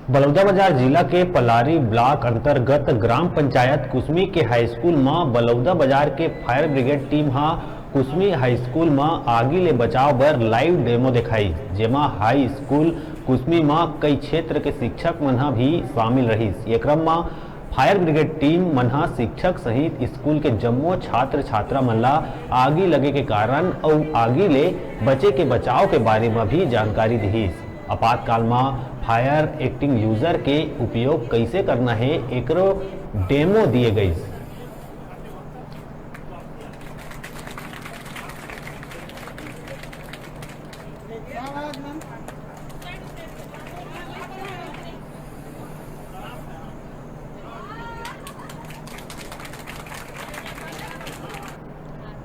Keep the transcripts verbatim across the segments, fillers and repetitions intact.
बलौदाबाजार जिला के पलारी ब्लॉक अंतर्गत ग्राम पंचायत कुसमी के हाई स्कूल म बलौदाबाजार के फायर ब्रिगेड टीम ह कुसमी हाई स्कूल म आगी ले बचाव बर लाइव डेमो देखाइस, जेमा हाई स्कूल कुसमी म कई क्षेत्र के शिक्षक मन ह भी शामिल रहिस। ये क्रम म फायर ब्रिगेड टीम मन ह शिक्षक सहित स्कूल के जम्मो छात्र छात्रा मन ला आगी लगे के कारण अउ आगी ले बचे के बचाव के बारे म भी जानकारी दिहिस। आपातकाल म फायर एक्सटिंग्विशर के उपयोग कइसे करना हे, एकरो डेमो दिए गइस।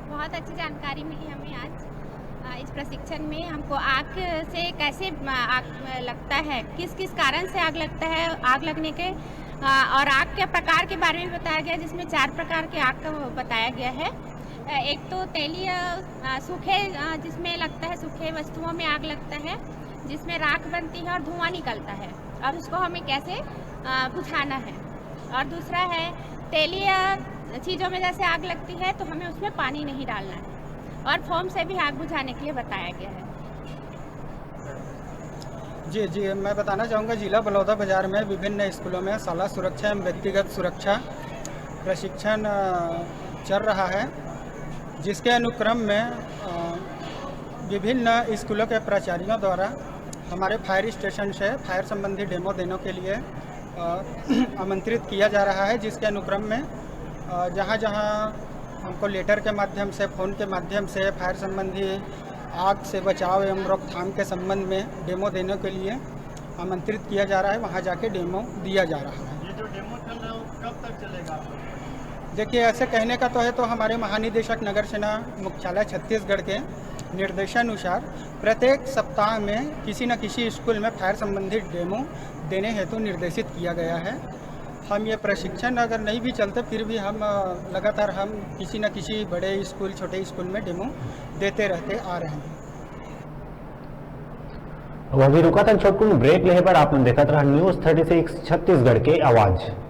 बहुत अच्छी जानकारी मिली हमें आज। अ, इस प्रशिक्षण में हमको आग से कैसे, अ, आग लगता है, किस किस कारण से आग लगता है, आग लगने के, अ, और आग के प्रकार के बारे में बताया गया, जिसमें चार प्रकार के आग का बताया गया है। अ, एक तो तेलीय, अ, सूखे, अ, जिसमें लगता है, सूखे वस्तुओं में आग लगता है, जिसमें राख बनती है और धुआं निकलता है, और उसको हमें कैसे, अ, बुझाना है। और दूसरा है, तेलीय चीज़ों में जैसे आग लगती है, तो हमें उसमें पानी नहीं डालना है, और फोम से भी आग बुझाने के लिए बताया गया है। जी, जी, मैं बताना चाहूँगा, जिला बलौदाबाजार में विभिन्न स्कूलों में शाला सुरक्षा एवं व्यक्तिगत सुरक्षा प्रशिक्षण, अ, चल रहा है, जिसके अनुक्रम में, अ, विभिन्न स्कूलों के प्राचार्यों द्वारा हमारे फायर स्टेशन से फायर संबंधी डेमो देने के लिए, अ, आमंत्रित किया जा रहा है, जिसके अनुक्रम में, अ, जहाँ-जहाँ हमको लेटर के माध्यम से, फोन के माध्यम से फायर संबंधी आग से बचाव एवं रोकथाम के संबंध में डेमो देने के लिए आमंत्रित किया जा रहा है, वहाँ जाके डेमो दिया जा रहा है। ये जो डेमो चल रहा है, वो कब तक चलेगा आप लोग? देखिए, ऐसे कहने का तो है, तो हमारे महानिदेशक नगर सेना मुख्यालय छत्तीसगढ़ के निर्देशानुसार प्रत्येक सप्ताह में किसी न किसी स्कूल में फायर संबंधित डेमो देने हेतु निर्देशित किया गया है। हम ये प्रशिक्षण अगर नहीं भी चलते, फिर भी हम, अ, लगातार हम किसी न किसी बड़े स्कूल, छोटे स्कूल में डेमो देते रहते आ रहे हैं। अब अभी रुकत हन छोटकुन ब्रेक लेहे बर। आप मन देखत रहन न्यूज़ थर्टी सिक्स छत्तीसगढ़ के आवाज।